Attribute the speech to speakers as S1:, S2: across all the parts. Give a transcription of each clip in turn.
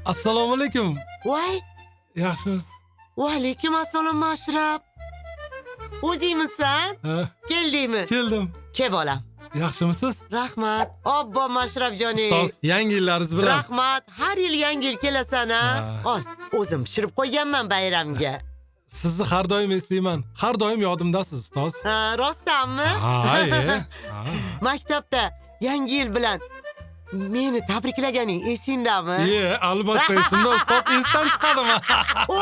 S1: Assalomu alaykum.
S2: Voy,
S1: Yaxshimisiz?
S2: va alaykum assalom Mashrab. O'zingmisan?
S1: Ha,
S2: Keldingmi?
S1: keldim.
S2: Kel bolam.
S1: Yaxshimisiz?
S2: Rahmat. Obbo Mashrabjoning.
S1: Ustoz, yangi yillaringiz bilan.
S2: Rahmat. Har yil yangi yil kelasan a?
S1: Ha.
S2: Ol, o'zim pishirib qo'yganman bayramga.
S1: Sizni har doim eslayman. Har doim yodimdasiz, ustoz.
S2: Ha, rostdanmi?
S1: Ha, e. Ha.
S2: Maktabda yangi yil bilan meni tabriklaganing esingdami?
S1: E, albatta esimda, ustoz, esdan chiqadimi?
S2: U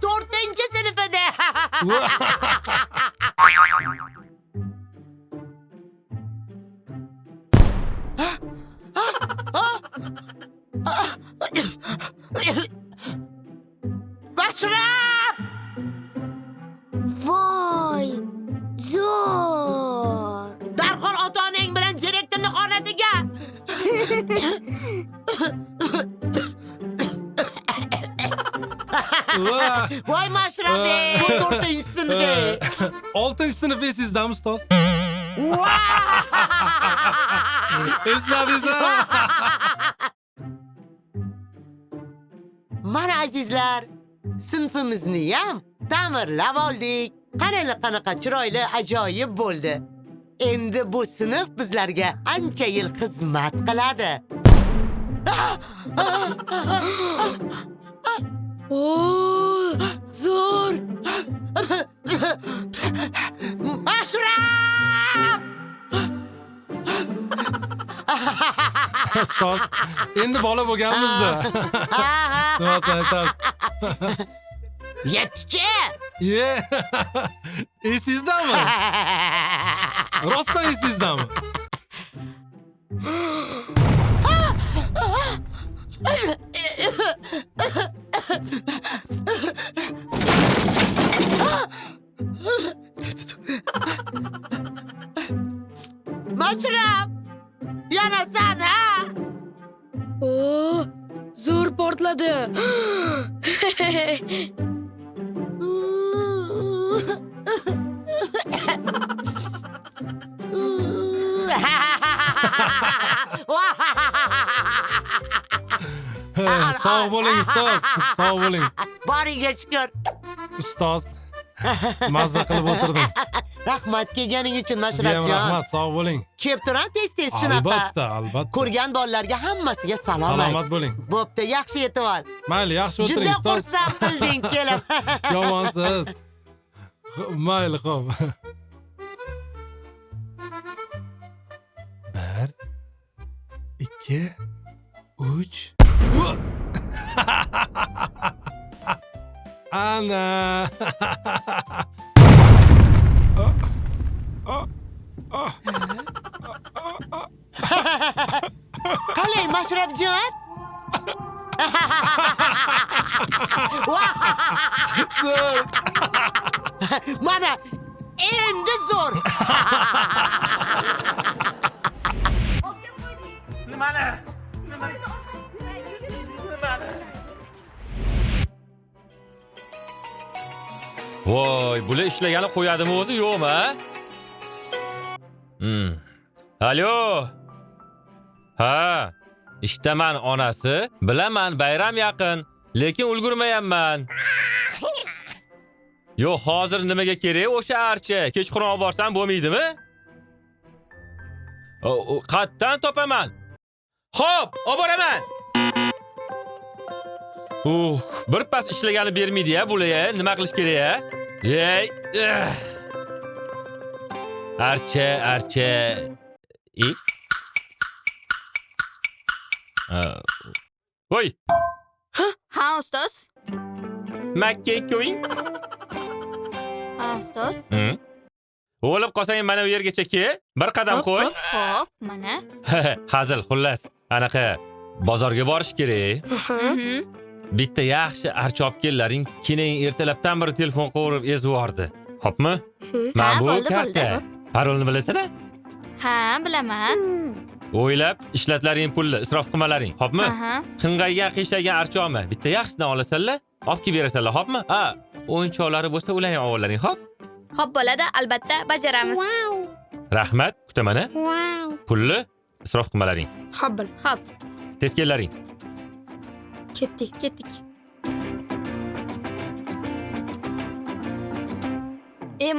S2: 4-sinfida. Mashrab!
S3: Voy, zo'r.
S2: Darhol ota-onang bilan direktorning xonasiga. Voy Mashrab, bu 4-sinf.
S1: 6-sinf esingizdami, ustoz? Esladingiz?
S2: Mana azizlar, sinfimizni ham ta'mirlab oldik. Qaranglar qanaqa chiroyli, ajoyib bo'ldi. Endi bu sinf bizlarga ancha yil xizmat qiladi.
S4: Oo, zo'r.
S2: Mashrab!
S1: Ustoz, endi bola bo'lganmizda. Nimasini aytasiz?
S2: Yettichi!
S1: Ye. Esingizdami? Rostdan esingizdami?
S2: Mashrab! Yana san ha?
S4: Oo, zo'r portladi.
S1: Sog' bo'ling, ustoz. Sog' bo'ling.
S2: Boringga shukur.
S1: Ustoz, mazza qilib o'tirdim.
S2: Rahmat kelganing uchun
S1: Sizga ham
S2: Mashrabjon.
S1: rahmat, sog' bo'ling.
S2: Kelib turan tez-tez shunaqa.
S1: Albatta, albatta.
S2: Ko'rgan bolalarga hammasiga salom ayt.
S1: Salomat bo'ling.
S2: Bo'pti, yaxshi yetib ol.
S1: Mayli, yaxshi o'tiring,
S2: Juda
S1: ustoz.
S2: xursand qilding kelib.
S1: Yomonsiz. Mayli, xo'p. 1 2 3. Ana.
S2: Qalay Mashrabjon?
S1: Zo'r.
S2: Mana endi zo'r.
S5: Nimani? Nimani?
S6: Voy, bular ishlagani qo'yadimi o'zi, yo'qmi, a? Alo. Ha, ishdaman onasi. Bilaman, bayram yaqin, lekin ulgurmayapman. Yo'q, hozir nimaga kerak o'sha archa? Kechqurun olib borsam bo'lmaydimi? Qayerdan topaman? Xo'p, olib boraman. Bir pas ishlagani bermaydi-ya bular, nima qilish kerak-a? Ey, Archa, archa. E? Voy.
S3: Ha, ustoz.
S6: Makka ko'ying.
S3: Ha, ustoz.
S6: O'lib qolsang mana bu yergacha kel, bir qadam qo'y.
S3: Xo'p, mana.
S6: Hazil, xullas, anaqa bozorga borish kerak. Bitta yaxshi archa olib kellaring, keyin ertalabdan beri telefon qilib ezib yubordi. Xo'pmi? Mana bu karta. Parolni bilasana?
S3: Ha, bilaman.
S6: O'ylab ishlatlaring pulni, isrof qilmalaring, xo'pmi? Qing'aygan, qiyshaygan archa olma. Bitta yaxshisidan olasanlar, olib kelib berasanlar, xo'pmi? Ha, o'yinchoqlari bo'lsa ularni ham olib olaring, xo'p?
S3: Xo'p bo'ladi, albatta bajaramiz.
S6: Rahmat, kutaman a. Pulni isrof qilmalaring.
S4: Xo'p, bo'l.
S3: Xo'p.
S6: Tez kellaring.
S4: Ketdik.
S3: Ketdik.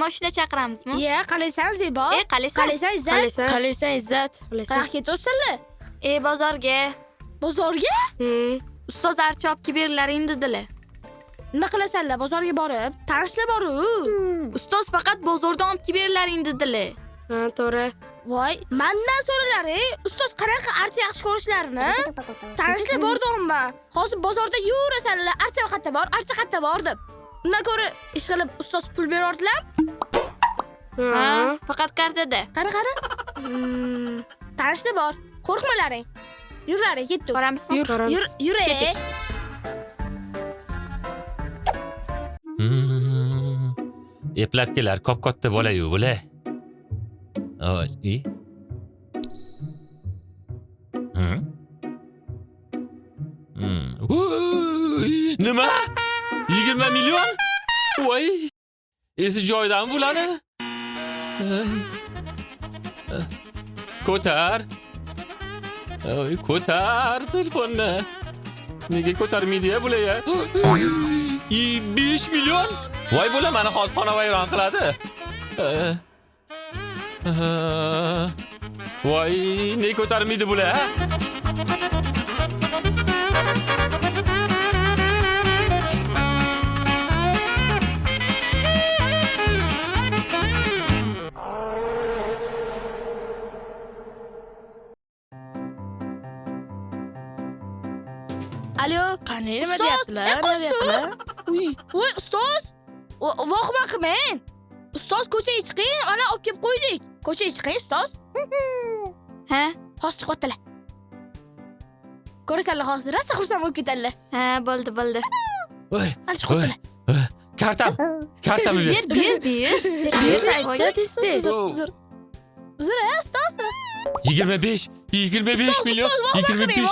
S3: Mashina chaqiramizmi?
S5: Iya, qalaysan Zebo?
S3: Qalaysan?
S5: Qalaysan Izzat?
S4: Qalaysan? Qalaysan Izzat? Qalaysan?
S5: Qayoqqa ketyapsanlar?
S3: Bozorga.
S5: Bozorga?
S3: Ustoz archa olib kelib berlaring dedilar.
S5: Nima qilasanlar bozorga borib? Tanishlar bor-u.
S3: Ustoz faqat bozordan olib kelib berlaring dedilar.
S4: Ha, to'g'ri.
S5: Voy, mendan so'ralaring, ustoz qanaqa archa yaxshi ko'rishlarini. Tanishlar bor deyapman. Hozir bozorda yurasanlar, archa qayerda bor, archa qayerda bor deb. Undan ko'ra ish qilib ustoz pul berordilar.
S3: Ha, faqat kartada.
S5: Qani, qani? Tanishlar bor. Qo'rqmalaring. Yurlaring, ketdik.
S3: Boramizmi?
S4: Yur,
S5: Yur, yur.
S3: Ketdik.
S6: Eplab kelar, kop-katta bola-yu bular. Oy, Nima? 20 million? Voy! Esi joyidami bularni? Ko'tar. Oy, ko'tar telefonni. Nega ko'tarmaydi ya bular ya? 5 million? Voy bular meni hozir xonavayron qiladi. Voy, nega ko'tarmaydi bular?
S5: Alo.
S4: Qani nima
S5: Ustoz,
S4: deyaptilar? Nima deyaptilar?
S5: Uy, voy ustoz. Vohma qilmang. Ustoz ko'chaga chiqing, ana olib kelib qo'ydik. Ko'chaga chiqing, ustoz.
S3: Ha?
S5: Hozir chiqyaptilar. Ko'rasanlar hozir rosa xursand bo'lib ketadilar.
S3: Ha, bo'ldi, bo'ldi.
S6: Voy,
S5: Ana chiqyaptilar.
S6: Kartam. Kartamni ber.
S3: Ber, ber, ber.
S4: Bersa aytchi, tez-tez.
S5: Uzr. Uzr, ustoz.
S6: 25, 25 million, 25,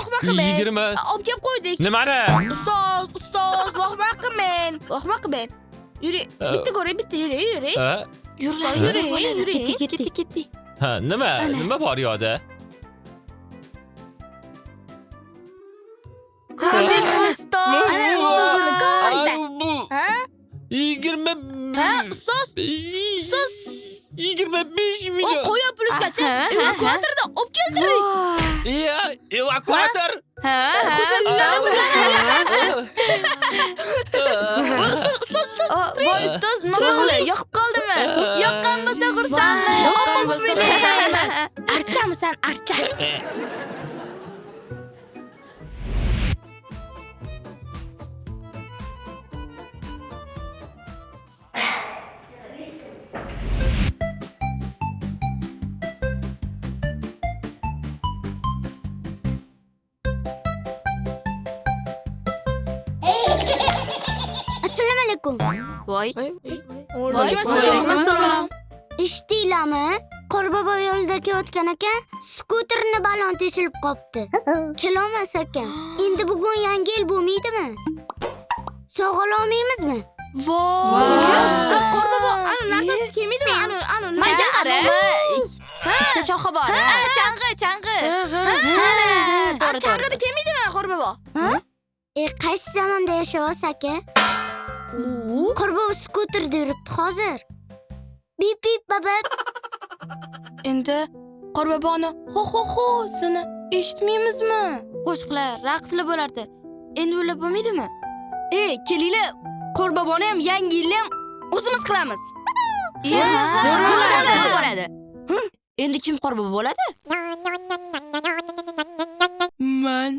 S6: 20.
S5: Olib kelib qo'ydik.
S6: Nimani?
S5: Ustoz, ustoz, vohma qilmang. Vohma qilmang. Yuring, bitta ko'ring, bitta yuring, yuring.
S3: Yurlar,
S5: yuring, yuring.
S3: Ketdik, ketdik.
S6: Ha, nima? Nima bor yo'da?
S3: Ustoz.
S5: Ana ustoz uni katta.
S6: Bu
S5: Ha?
S6: 20.
S5: Ha, ustoz.
S6: Ustoz 25
S5: O
S6: million.
S5: qo'ya pulgacha evakuatorda olib keltirdik.
S6: Ya, evakuator.
S3: Ha,
S5: Ustoz, ustoz.
S3: Voy ustoz, nima qildi? Yoqib qoldimi? Yoqqan bo'lsa xursandmiz.
S4: Yoqqan bo'lsa xursandmiz.
S5: Archamisan, archa.
S7: Assalomu alaykum.
S3: Voy.
S5: Alaykum assalom.
S7: Eshitdinglarmi? Qorbobo yo'lda kelayotgan ekan, skuterni balon teshilib qopti. Kelolmas ekan. Endi bugun yangi yil bo'lmaydimi? Sog'ala olmaymizmi?
S5: Voy. Qorbobo, ana narsasi kelmaydimi? Ana, ana.
S3: Mayda qara. Ikkita choxi bor. Ha, chang'i, chang'i.
S4: Ha,
S3: To'g'ri, to'g'ri.
S5: Chang'ida kelmaydimi Qorbobo?
S7: Qaysi zamonda yashayapsiz aka? Qorbobo skuterda yuribdi hozir. Bip bip babab.
S4: Endi Qorboboni ho ho ho sini eshitmaymizmi? Qo'shiqlar, raqslar bo'lardi. Endi ular bo'lmaydimi?
S5: Kelinglar, Qorboboni ham yangi yilni ham o'zimiz qilamiz.
S3: Zo'r bo'ladi.
S8: Endi kim qorbobo bo'ladi?
S4: Man.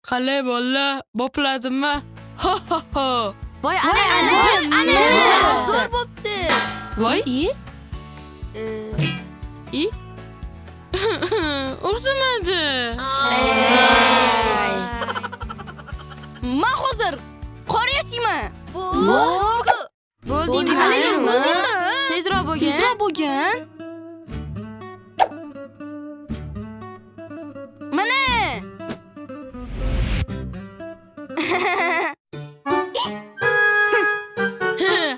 S4: Qalay bolalar, bopladimmi? Ho ho ho.
S8: Voy, ana, ana,
S3: ana. Zo'r bo'pti.
S4: Voy. I. O'xshamadi.
S5: Men hozir qor yasayman.
S3: Zo'r.
S4: Bo'ldingmi?
S5: Bo'ldingmi?
S4: Tezroq bo'lgin. Tezroq bo'lgin.
S5: Mana.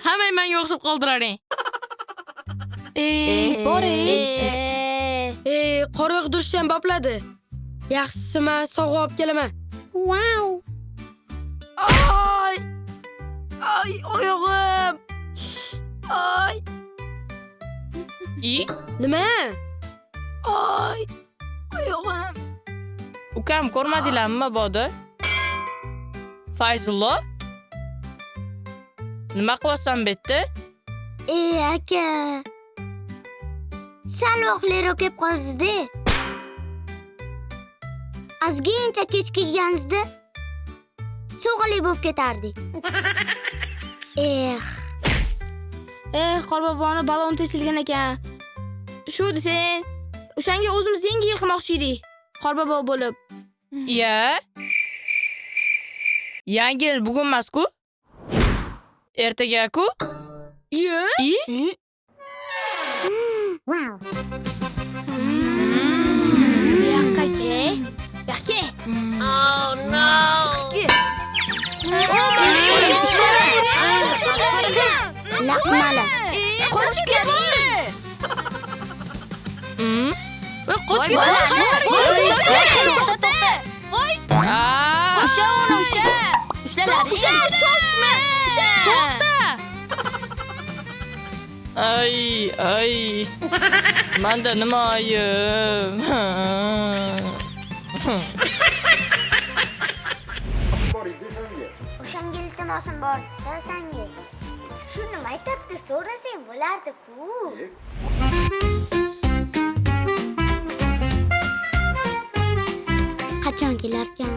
S4: Hammang menga o'xshab qoldilaring. Ey, bor ey. Ey, qor yog'dirishni ham bopladi. Yaxshisi men sovg'a olib kelaman. Ay! Ay, oyog'im. Ay!
S9: I?
S4: Nima? Ay! Oyog'im.
S9: Ukam ko'rmadinglarmi mabodo? Fayzullo? Nima qilyapsan bu yerda?
S7: Ey aka. Sal vaqtliroq kelib qoldingiz-da. Ozgincha kech kelganingizda sovg'ali bo'lib ketardik. Eh,
S5: Eh, Qorboboni balon teshilgan ekan. Shu desang, o'shanga o'zimiz yangi yil qilmoqchi edik. Qorbobo bo'lib.
S9: Iya. Yangi yil bugun emas-ku. Ertaga-ku.
S5: Iya.
S9: I?
S5: Bu yoqqa ke. Bu yoqqa ke.
S7: Laqmali.
S5: Qochib ketdi.
S9: Voy, qochib ketdi.
S3: To'xta, to'xta.
S9: Aa!
S3: Usha uni, usha. Ushlalaring.
S5: Usha, shoshma.
S9: To'xta. Ay, ay. Manda nima ayib?
S7: O'shanga iltimosim bor-da senga. Shuni maktabda so'rasang bo'lardi-ku. Qachon kelarkan?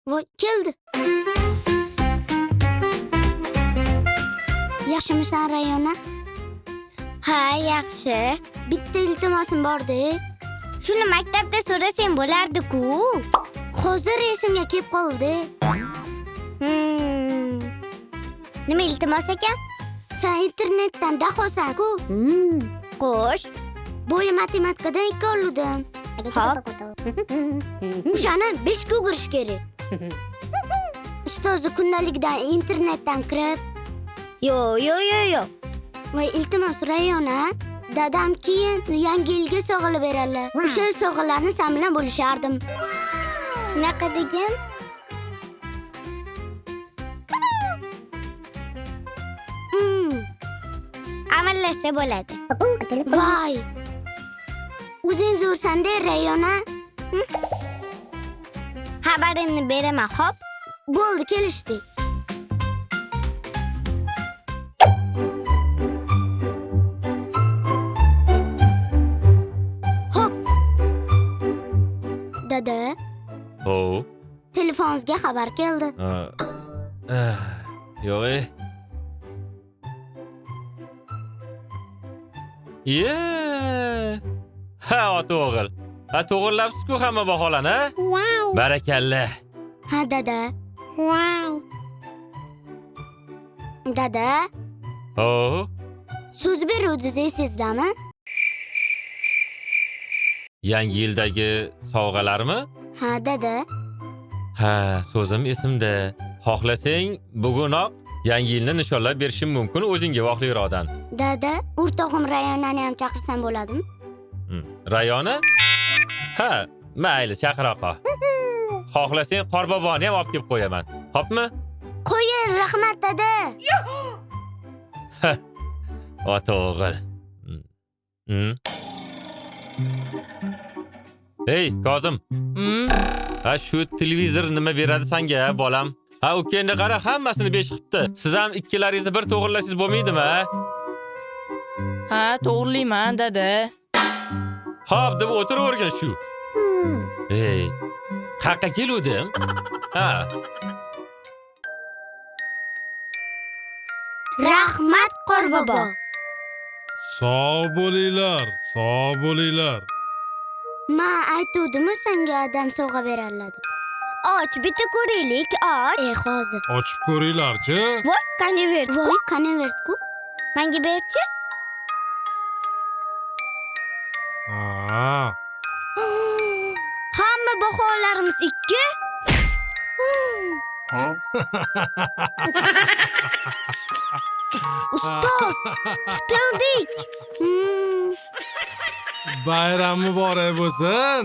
S7: Voy, keldi. Yaxshimisan, Rayona?
S10: Ha, yaxshi.
S7: Bitta iltimosim bor-da.
S10: Shuni maktabda so'rasang bo'lardi-ku.
S7: Hozir esimga kelib qoldi.
S10: Nima iltimos ekan?
S7: Sen internetdan dahosan-ku.
S10: Xo'sh.
S7: Bo'yi matematikadan 2 oldim.
S10: Hop.
S7: O'shani 5 ga o'girish kerak. Ustozi kundalikdan internetdan kirib,
S10: Yo, yo, yo, yo.
S7: Voy, iltimos Rayona, dadam keyin yangi yilga sovg'alar beradilar. O'sha sovg'alarni sen bilan bo'lishardim.
S10: Shunaqa degin? Amallasa bo'ladi.
S7: Voy. O'zing zo'rsan-da, Rayona.
S10: Xabarini beraman, xo'p?
S7: Bo'ldi, kelishdik. Hop. Dada.
S6: Ho.
S7: Telefoningizga xabar keldi.
S6: Yo'q, ey. Ye. Ha, ota o'g'il. Ha, to'g'irlabsiz-ku hamma baholarni, ha? Barakalla.
S7: Ha, dada. Dada.
S6: Ho.
S7: So'z beruvdingiz esingizdami?
S6: Yangi yildagi sovg'alarmi?
S7: Ha, dada.
S6: Ha, so'zim esimda. Xohlasang, bugunoq yangi yilni nishonlab berishim mumkin o'zingga vaqtliroqdan.
S7: Dada, o'rtog'im Rayonani ham chaqirsam bo'ladimi?
S6: Rayona? Ha, mayli, chaqira qol. Xohlasang, Qorboboni ham olib kelib qo'yaman. Xo'pmi?
S7: Qo'ying, rahmat dada.
S6: Ota o'g'il. Ey, Kozim. Ha, shu televizor nima beradi senga, bolam? Ha, ukangni qara, hammasini 5 qilibdi. Siz ham ikkilaringizni bir to'g'irlasangiz bo'lmaydimi, ha?
S9: Ha, to'g'rilayman, dada.
S6: Hop, deb o'tiravergin shu. Ey, qayerqa keluvdim? Ha.
S7: Rahmat, Qorbobo.
S1: Sog' bo'linglar, sog' bo'linglar.
S7: Ma aytuvdimi senga adam sovg'a beradilar deb.
S10: Och, bitta ko'raylik, och.
S7: Hozir.
S1: Ochib ko'ringlarchi.
S10: Voy, konvert.
S7: Voy, konvert-ku.
S10: Menga berchi.
S1: Ha.
S10: Hamma baholarimiz 2. Ustoz, tutildik.
S1: Bayram muborak bo'lsin.